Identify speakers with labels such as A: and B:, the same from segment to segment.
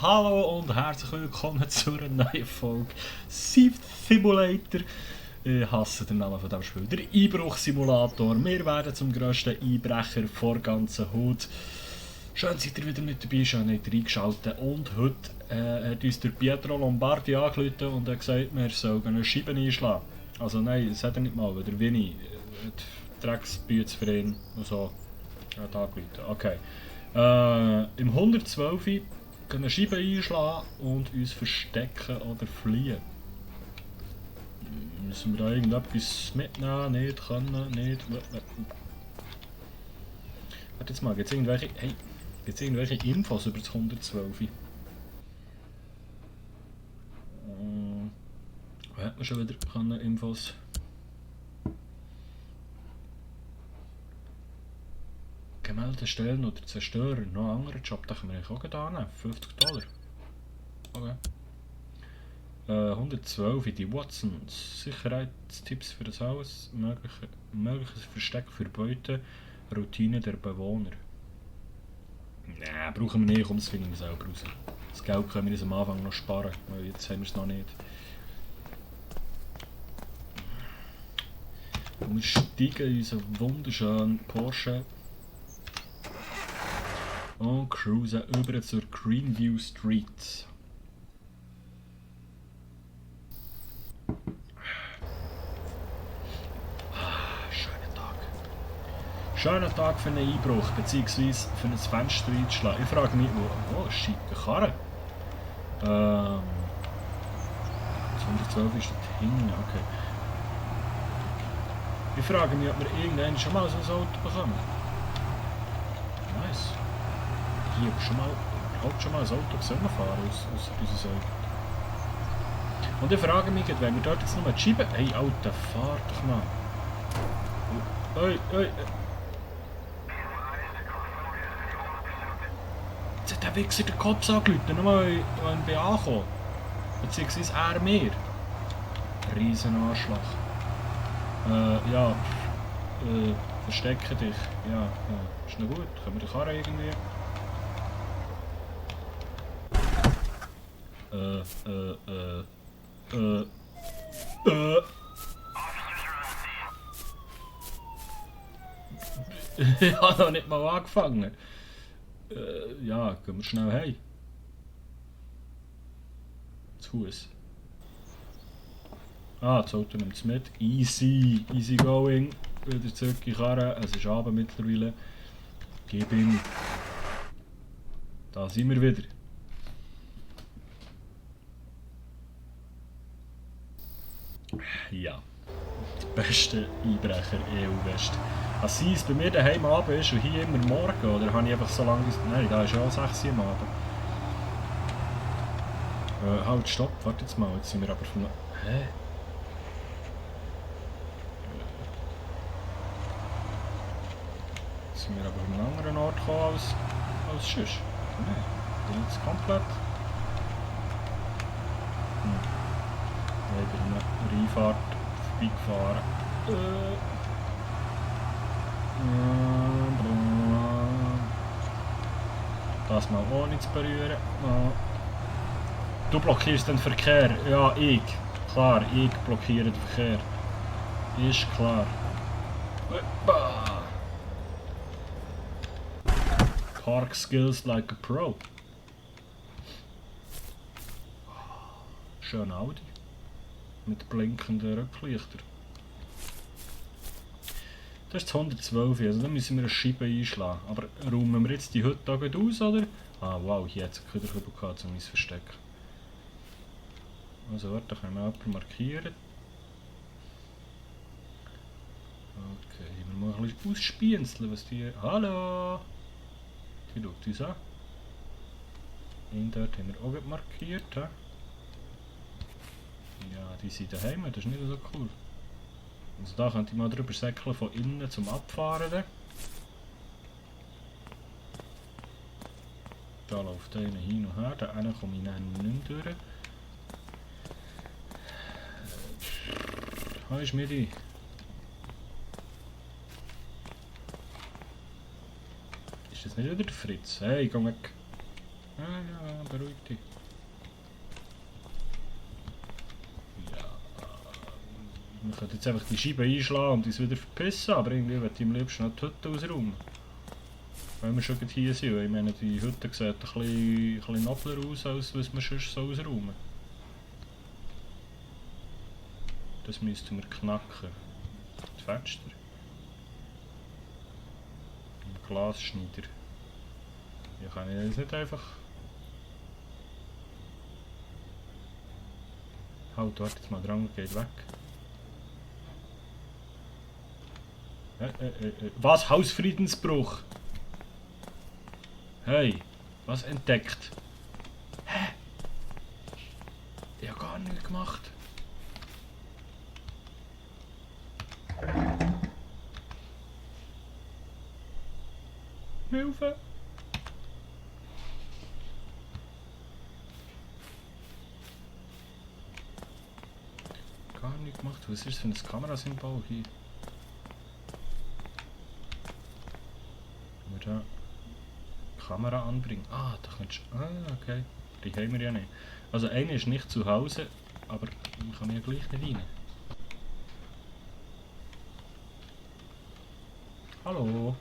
A: Hallo und herzlich willkommen zu einer neuen Folge Thief Simulator. Ich hasse den Namen von diesem Spiel. Der Einbruchsimulator. Wir werden zum grössten Einbrecher vor der ganzen Hut. Schön seid ihr wieder mit dabei, schön habt ihr eingeschaltet. Und heute hat uns der Pietro Lombardi angerufen und hat gesagt, wir sollen eine Scheibe einschlagen. Also nein, das hat er nicht mal, weil der Winnie, die Drecksbüte für ihn und so, hat angerufen. Okay. Im 112 können eine Scheibe einschlagen und uns verstecken oder fliehen. Müssen wir da irgendetwas mitnehmen? Nicht können, nicht. Warte jetzt mal, gibt es irgendwelche Infos über das 112? Wo hat man schon wieder Infos? Gemeldete Stellen oder Zerstörer, noch ein anderer Job, den können wir eigentlich auch annehmen. $50. Okay. 112, die Watsons. Sicherheitstipps für das Haus, mögliches Versteck für Beute, Routine der Bewohner. Nein, brauchen wir nicht, komm, das finden wir selber raus. Das Geld können wir uns am Anfang noch sparen, weil jetzt haben wir es noch nicht. Und wir steigen in unseren wunderschönen Porsche und cruisen über zur Greenview Street. Schöner Tag. Schöner Tag für einen Einbruch, beziehungsweise für ein Fenster einzuschlagen. Ich frage mich, wo ist die Karre? 112 ist dort hinten, okay. Ich frage mich, ob wir irgendwann schon mal so ein Auto bekommen. Nice. Ich habe schon mal ein Auto gesehen fahren aus unserer Seite. Und ich frage mich, wenn wir dort jetzt nur die Scheibe... Hey, Alter, fahr doch mal. Oi. Jetzt hat der Wichser den Kopf angerufen, nur weil ich bin angekommen. Beziehungsweise er mir. Riesen Arschloch. Ja. Verstecke dich. Ja. Ist noch gut. Können wir die Karre irgendwie... Ich habe noch nicht mal angefangen. Ja, gehen wir schnell heim. Zu Fuß. Ah, das Auto nimmt es mit. Easy going. Wieder zurück in die Karre. Es ist Abend mittlerweile. Gib ihm. Da sind wir wieder. Ja. Der beste Einbrecher EU-West. Was sei es bei mir daheim am Abend ist und hier immer morgen, oder habe ich einfach so lange... Nein, da ist ja auch 6 Uhr am Abend. Halt, stopp, warte jetzt mal, jetzt sind wir aber von... Hä? Jetzt sind wir aber von einem anderen Ort gekommen als sonst. Nein, bin jetzt komplett... Nein, bei einer Reinfahrt vorbeigefahren. Das mal ohne zu berühren. Du blockierst den Verkehr. Ja, ich. Klar, ich blockiere den Verkehr. Ist klar. Park skills like a pro. Schön Audi. Mit blinkenden Rücklichtern. Das ist das 112, also da müssen wir eine Scheibe einschlagen. Aber räumen wir jetzt die Hütte auch aus, oder? Ah wow, hier hat es einen Köderkübel gehabt, um mein Versteck. Also warte, da können wir jemanden markieren. Okay, wir mal ein bisschen ausspienzeln, was die... Hallo! Die schaut uns an. Den dort haben wir auch markiert. He? Ja, die sind daheim, das ist nicht so cool. Also da könnte ich mal drüber säckeln von innen zum Abfahren. Da läuft einer hin und her, da einen komme ich dann nicht mehr durch. Hi Schmidi. Ist das nicht wieder der Fritz? Hey, komm weg. Ja, beruhig dich. Ja. Man könnte jetzt einfach die Scheibe einschlagen und uns wieder verpissen, aber irgendwie würde ich am liebsten noch die Hütte ausräumen. Wenn wir schon hier sind. Ich meine, die Hütte sieht ein bisschen nobler aus, als was wir sonst so ausräumen. Das müssten wir knacken. Die Fenster. Ein Glasschneider. Ja, kann ich das nicht einfach... Halt, warte jetzt mal dran, geht weg. Was? Hausfriedensbruch? Hey, was entdeckt? Hä? Ich habe gar nichts gemacht. Hilfe! Gar nichts gemacht. Was ist das für ein Kamerasymbol hier? Wenn wir da Kamera anbringen. Ah, da könntest du... Ah, okay. Die haben wir ja nicht. Also eine ist nicht zu Hause, aber man kann ja gleich nicht rein. Hallo?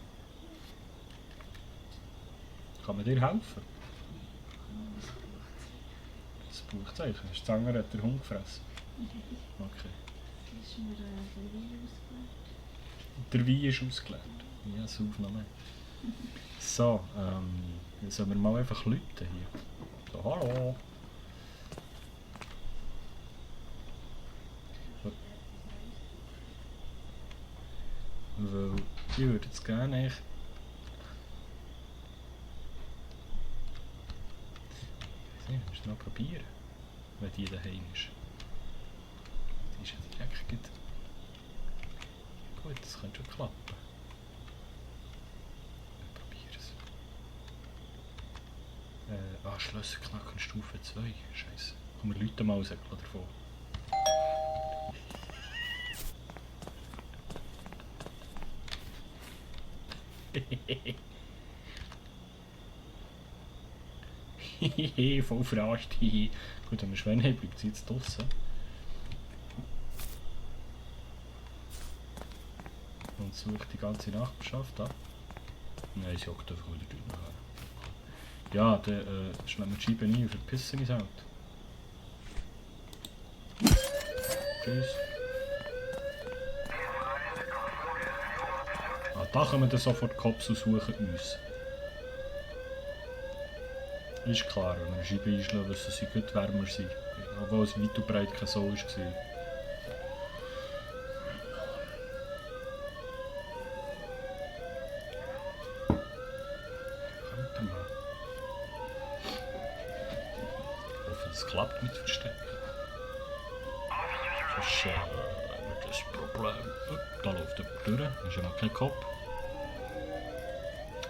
A: Kann man dir helfen? Das Buchzeichen. Hast du Zanger hat der Hund gefressen? Okay.
B: Ist mir der Wein ausgelegt?
A: Der Wein ist ausgeleert. Ja, sauf noch mehr. So, sollen wir mal einfach läuten hier? So, hallo? Weil ich würde jetzt gerne echt... Ich weiß nicht, musst du noch probieren, wenn die daheim ist. Die ist ja direkt gut. Gut, das könnte schon klappen. Wir probieren es. Schlösser knacken Stufe 2. Scheiße. Komm, wir läuten mal Säckchen davon. Hehehe, voll verarscht. Gut, wenn wir Schwäne haben, bleibt sie jetzt draussen. Und sucht die ganze Nachbarschaft ab. Nein, sie hockt einfach wieder drin. Ja, dann schlagen wir die Scheibe ein und verpissen uns halt. Tschüss. Ah, da kommen dann sofort die Cops und suchen uns. Ist klar, wenn wir eine Scheibe einschlagen, dass sie gut wärmer sind. Obwohl es weit und breit kein Sol war. Ich hoffe, es klappt mit Verstecken. Das ist das Problem. Da läuft jemand durch, ist ja noch kein Kopf.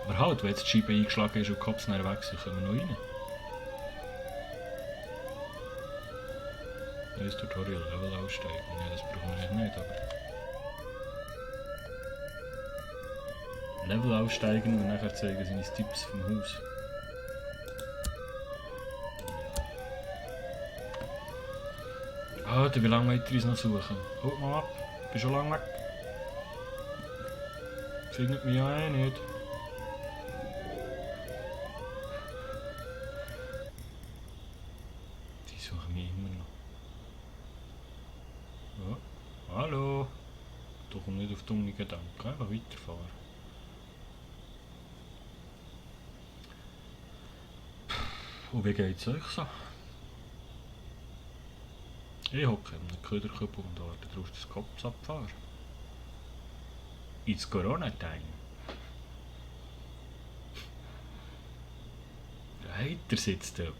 A: Aber halt, wenn jetzt die Scheibe eingeschlagen ist und die Cops nachher weg sind, können wir noch rein. Neues Tutorial, Level aussteigen. Ja, das brauchen wir nicht, aber... Level aussteigen und nachher zeigen sie uns Tipps vom Haus. Alter, wie lange wollt ihr uns noch suchen? Haut mal ab, ich bin schon lange weg. Findet mich ja eh nicht. Die suchen mich immer noch. Ja. Hallo? Du kommst nicht auf dumme Gedanken, einfach weiterfahren. Und wie geht's euch so? Ich hocke in einem Köderkübel und warte darauf, dass die Cops abfahren. It's Corona-Time. Der Heiter sitzt dort.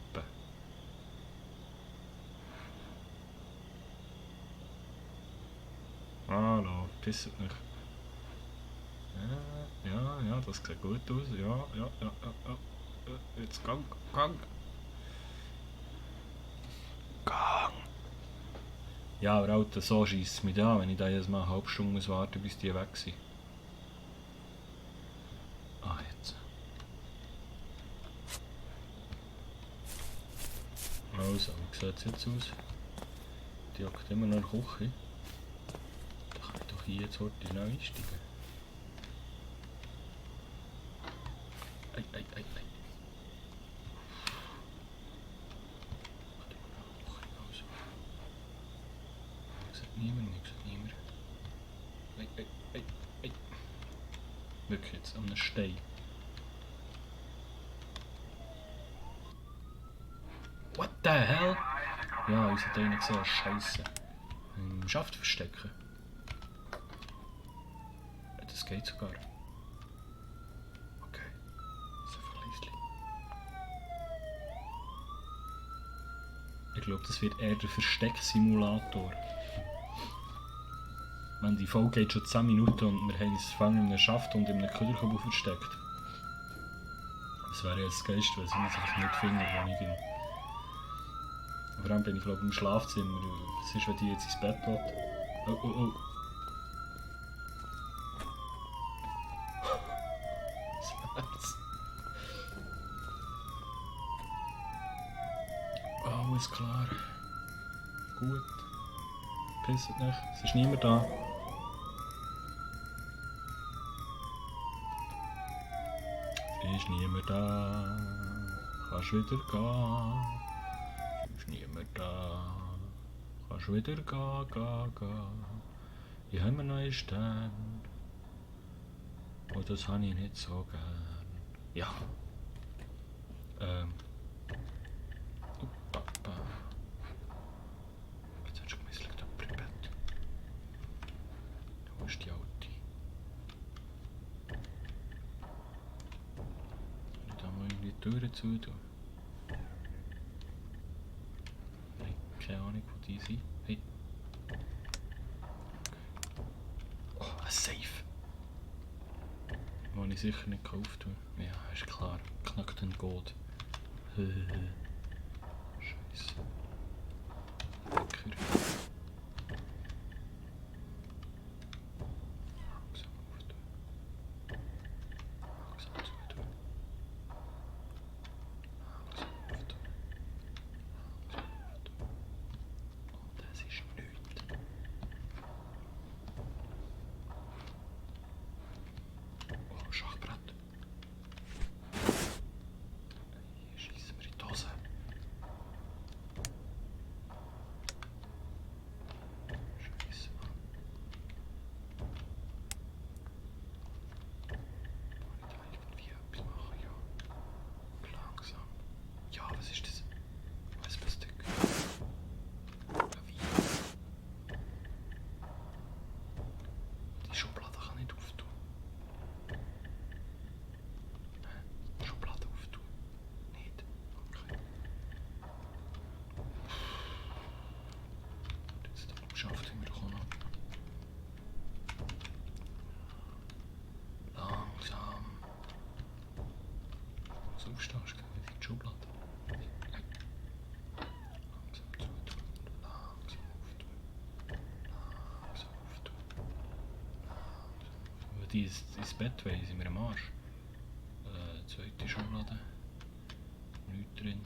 A: Hallo, pisset mich. Ja, das sieht gut aus. Ja. Jetzt gang. Ja, aber Alter, so scheisst es mich da, wenn ich da jedes Mal eine halbe Stunde muss warten, bis die weg sind. Ah, jetzt. Also, wie sieht es jetzt aus? Die hockt immer noch in der Küche. Da kann ich doch hier jetzt heute schnell einsteigen. Ei, ei, ei, ei. Also. Ich sehe niemand, ich sehe niemand. Ei, ei, ei, ei. Wirklich jetzt, an einem Stein. What the hell? Ja, uns hat einer gesehen, Scheiße. Im Schaft verstecken. Ja, das geht sogar. Okay. Das ist einfach leislich. Ich glaube, das wird eher der Verstecksimulator. Wenn die Folge geht schon 10 Minuten und wir haben uns fangen in einem Schaft und in einem Köderkabel versteckt. Das wäre ja das Geilste, weil sie uns einfach nicht finden, wo ich bin. Vor allem bin ich glaube im Schlafzimmer. Was ist, wenn die jetzt ins Bett geht? Oh, oh, oh. Was? Alles klar. Gut. Pisset nicht. Es ist niemand da. Es ist niemand da. Kannst wieder gehen. Niemand da. Kannst wieder gehen. Hier haben wir neue Sterne. Oh, das habe ich nicht so gern. Ja. Papa. Jetzt hast du gemüsselt ab im Bett. Wo ist die Alte? Soll ich da mal irgendwie die Türen zutun? Keine Ahnung, wo die sind. Hey. Oh, ein Safe. Den ich sicher nicht gekauft habe. Ja, ist klar. Knackt und geht. Scheiße. Lecker. Langsam auftun. Langsam zutun. Langsam auftun. Das ist nichts. Oh, Schachbrett. Hier schießen wir in die Hose. Scheiße, Mann. Kann ich da irgendwie etwas machen? Ja. Langsam. Ja, was ist das? USB-Stick. Die Schublade kann nicht auftun. Schublade auftun. Nicht. Okay. Jetzt da geschafft haben wir doch auch noch. Langsam. So aufstehst du in die Schublade. Langsam zutun. Langsam auftun. Langsam auftun. Wenn die ins Bett wollen, sind wir am Arsch. Zweite Schublade. Nichts drin.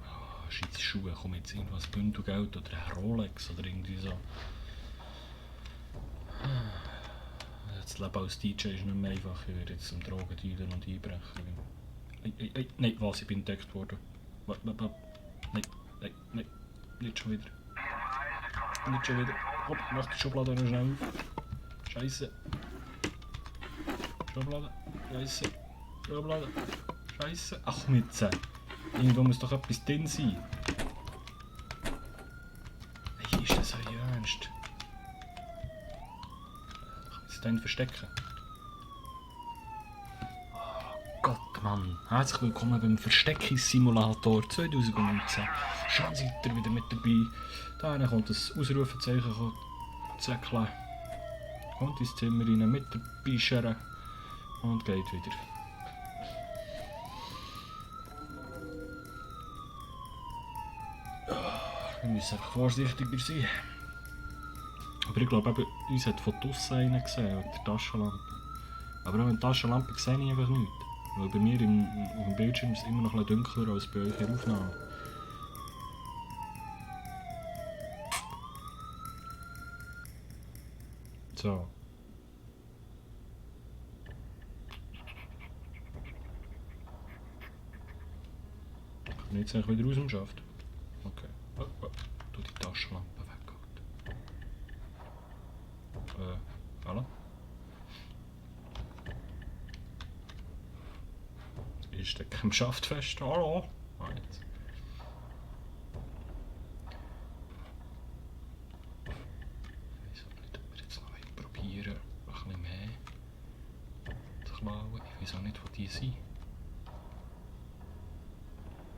A: Oh, scheiß Schuhe, komm jetzt irgendwas Bündelgeld oder ein Rolex oder irgendwie so. Das Leben als DJ ist nicht mehr einfach. Ich werde jetzt zum Drogendealer und Einbrecher. Nein, was? Ich bin entdeckt worden. Nein, nicht schon wieder. Nicht schon wieder. Hopp, mach die Schublade noch schnell auf. Scheiße. Schublade. Scheiße. Schublade. Scheiße. Ach komm jetzt. Irgendwo muss doch etwas drin sein. Hey, ist das euer Ernst? Kann ich es da verstecken? Oh Gott, Mann. Herzlich willkommen beim Versteckungssimulator 2019. Schön seid ihr wieder mit dabei. Da kommt das Ausrufezeichen zäckeln. Kommt ins Zimmer rein mit der Bischere und geht wieder. Wir müssen einfach vorsichtiger sein. Aber ich glaube, uns hat von draussen einer gesehen, mit der Taschenlampe. Aber auch mit der Taschenlampe sehe ich einfach nichts. Weil bei mir auf dem Bildschirm ist es immer noch ein bisschen dunkler als bei euch in der Aufnahme. So. Kann ich jetzt eigentlich wieder aus dem Schaft? Okay. Oh. Du die Taschenlampe weggeholt. Hallo? Ich stecke im Schaft fest. Hallo? Ah, jetzt. Ich weiß auch nicht, ob wir jetzt noch probieren, ein bisschen mehr zu klauen. Ich weiß auch nicht, wo die sind.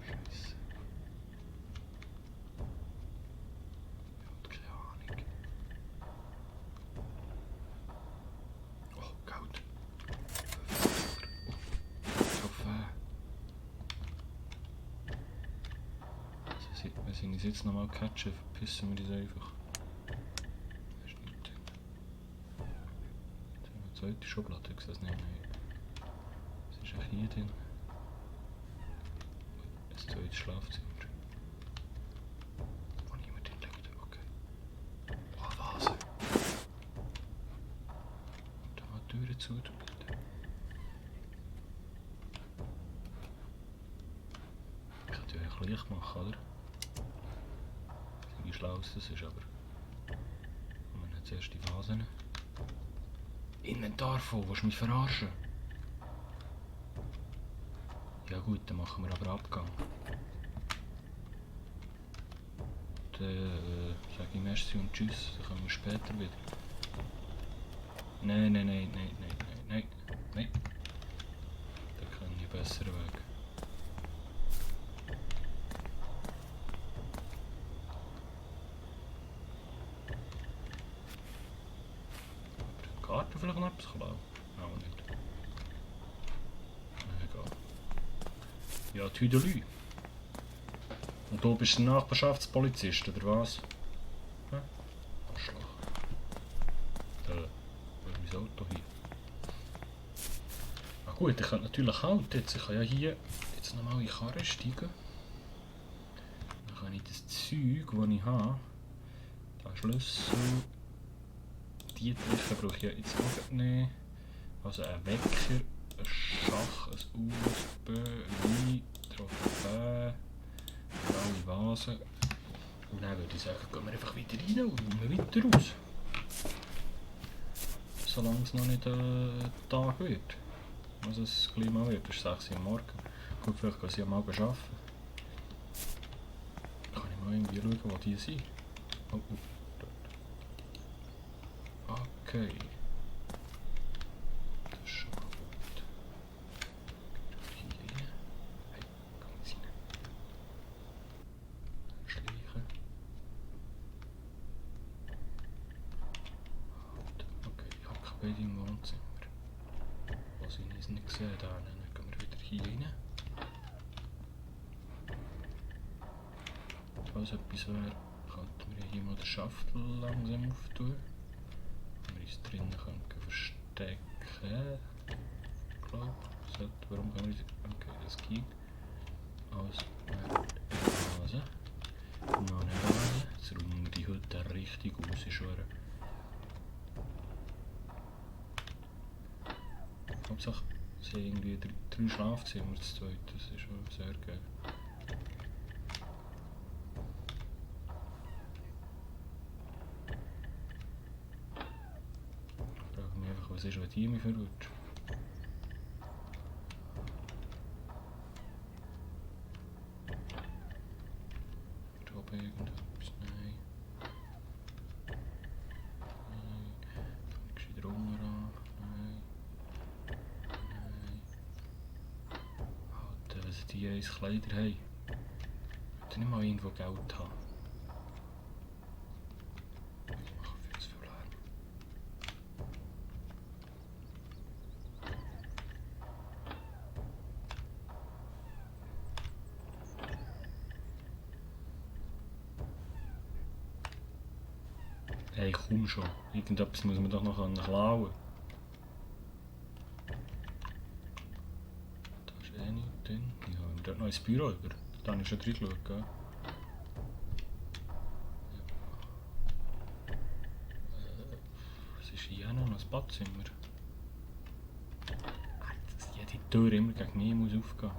A: Scheiße. Ich habe keine Ahnung. Oh, Geld. Wenn sie uns jetzt nochmal catchen, verpissen wir uns einfach. Da ist nichts drin. Jetzt haben wir eine zweite Schublade, ich sehe es nicht mehr. Was ist eigentlich hier drin? Ein zweites Schlafzimmer. Wo niemand drin liegt, okay. Oh, Vase. Da mal die Türen zu, bitte. Ich könnte ja eigentlich Licht machen, oder? Wie schlau das ist, aber wir haben zuerst die Vasen. Inventar voll, willst du mich verarschen? Ja gut, dann machen wir aber Abgang. Dann sage ich merci und tschüss, dann kommen wir später wieder. Nein. Da kann ich besser weg. Karte vielleicht noch etwas klauen? Auch nicht. Egal. Ja, Tüdelü. Und du bist der Nachbarschaftspolizist, oder was? Hä? Arschloch. Wo ist mein Auto hier? Ah gut, ich könnte natürlich halt jetzt. Ich kann ja hier jetzt nochmal in die Karre steigen. Dann kann ich das Zeug, das ich habe, den Schlüssel, die Triche brauche ich ja jetzt auch nicht. Also ein Wecker, ein Schach, ein USB, Wein, Trophäe, alle Vasen. Und dann würde ich sagen, gehen wir einfach wieder rein und räumen weiter aus. Solange es noch nicht Tag wird. Also es gleich mal wird, es ist 6 Uhr am Morgen. Gut, vielleicht kann ich am Abend arbeiten. Kann ich mal irgendwie schauen, wo die sind. Oh, dort. Okay. Das ist schon mal gut. Hier rein. Hey, komm jetzt rein. Schleichen. Okay, ich habe kein Bett im Wohnzimmer. Was ich uns nicht gesehen habe, dann gehen wir wieder hier rein. Falls etwas wäre, könnten wir hier mal den Schaft langsam auftun. Wir uns drinnen können verstecken. Ich glaube, warum können wir uns... Okay, das geht. Also, Vase. Noch eine Vase. Jetzt räumen wir die heute richtig aus, ich schwöre. Hauptsache, es sind irgendwie 3 Schlafzimmer zu zweit, das ist schon sehr geil. Ich frage mich einfach, was ist, wenn die mich verrutscht? Da oben irgendetwas? Nein. Nein. Kann ich gescheiter runter an? Nein. Alter, was die eins Kleider haben. Ich will nicht mal irgendwo Geld haben. Ich mache viel zu viel Lärm. Hey, komm schon. Irgendetwas muss man doch noch klauen. dort noch ins Büro über? Da habe ich schon reingeschaut, gell? Was ist hier noch? Ein Badzimmer? Dass jede Tür immer gegen mich muss aufgehen.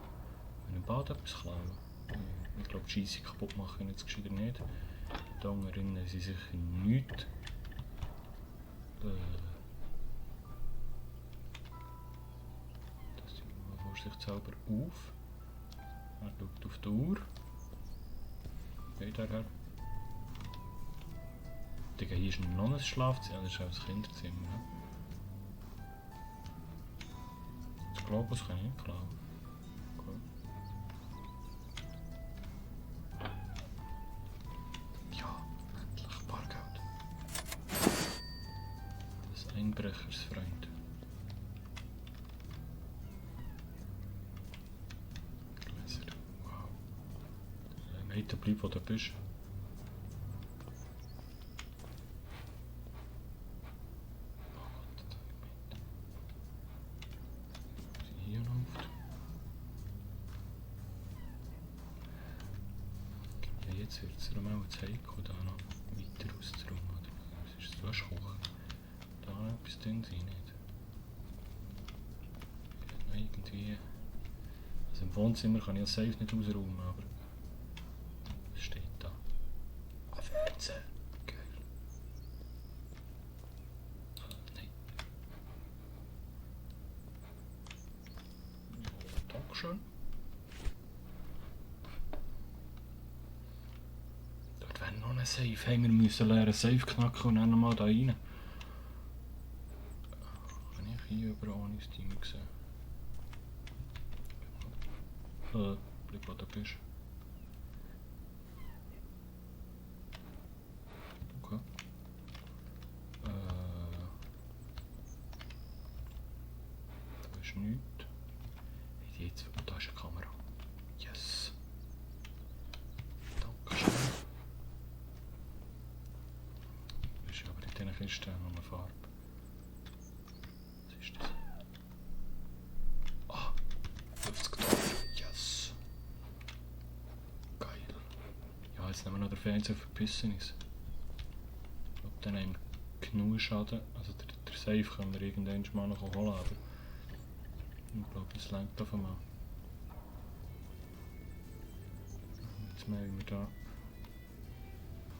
A: Wenn ich im Bad etwas klauen. Ich glaube, die Scheisse kaputt machen jetzt gescheiter nicht. Da drinnen sind sicher nichts. Das sieht man vorsichtshalber auf. Er schaut auf die Uhr. Geht er her? Digga, hier ist noch ein Schlafzimmer, das ist auch das Kinderzimmer. Ne? Das Globus kann ich nicht klauen. Okay. Ja, endlich Bargeld. Das Einbrechersfreund. Gläser, wow. Meter, bleib wo du bist. Jetzt wird es mal zeigen, da noch weiter auszuräumen. Was ist das? Waschkocher? Da etwas drin sein, nicht? Noch irgendwie. Also im Wohnzimmer kann ich das Safe nicht ausräumen, aber. Was steht da? Ein Fernseher! Geil. Nein. Ja, Dankeschön. Noch ein Safe. Hey, wir müssen lernen Safe knacken und dann nochmal da rein. Kann ich hier überall ohne Steam sehen? Bleib wo du bist. Okay. Da ist nichts. Jetzt, oh, da ist eine Kamera. Yes. Dankeschön. In diesen Kisten noch eine Farbe. Was ist das? Ah, 50 $. Yes! Geil. Ja, jetzt nehmen wir noch den Fernseher verpissen uns. Ich glaube, dann haben wir genug Schaden. Also der Safe können wir irgendwann mal noch holen, aber ich glaube, das reicht davon mal. Jetzt müssen wir da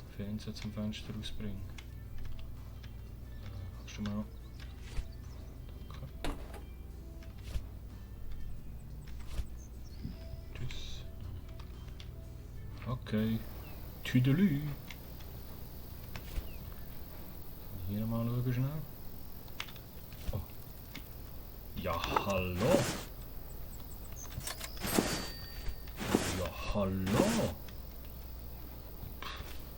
A: den Fernseher zum Fenster rausbringen. Mal. Danke. Tschüss. Okay. Tüdelü. Hier mal schauen schnell. Oh. Ja, hallo. Ja, hallo.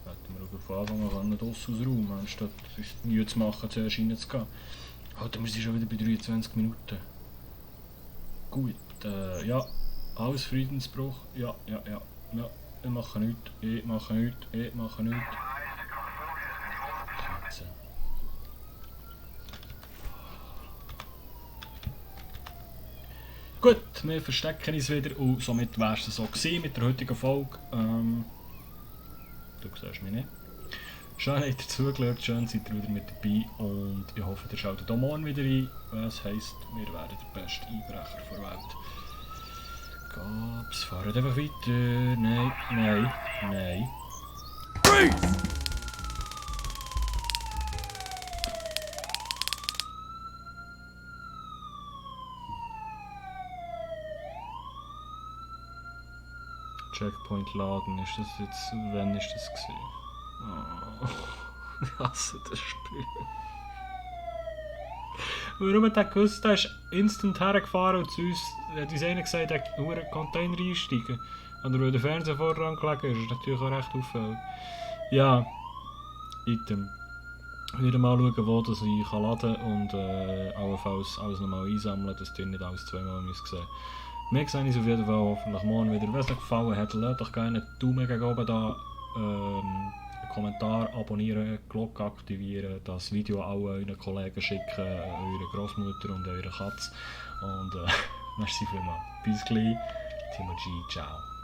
A: Hätten wir von Anfang an nicht ausräumen, anstatt uns Mühe zu machen, zuerst reinzugehen. Alter, wir sind schon wieder bei 23 Minuten. Gut, ja, alles Friedensbruch. Ja, ich mache nichts, ich mache nichts. Katze. Gut, wir verstecken uns wieder und somit wäre es so gewesen mit der heutigen Folge. Du siehst mich nicht. Schön habt ihr zugeschaut, schön seid ihr wieder mit dabei und ich hoffe, ihr schaltet auch morgen wieder ein. Das heisst, wir werden der beste Einbrecher der Welt. Gab's, fahren einfach weiter. Nein. Freeze! Checkpoint laden, ist das jetzt, wann ist das gewesen? Oh, ich hasse das Spiel. Warum hat er gewusst, er ist instant hergefahren und zu uns hat uns einer gesagt, er kann einen Container einsteigen. Oder weil der Fernseher vorher gelegen ist, ist natürlich auch recht auffällig. Ja, Item. Wieder mal schauen, wo das ich kann laden und allenfalls alles nochmal einsammeln, dass ihr nicht alles zweimal sehen müsst. Wir sehen uns auf jeden Fall hoffentlich morgen wieder. Wenn es euch gefallen hat, lasst doch gerne einen Daumen gegen oben da, einen Kommentar, abonnieren, Glocke aktivieren, das Video allen euren Kollegen schicken, eurer Großmutter und eurer Katze. Und merci vielmals. Bis gleich. Timo G, ciao.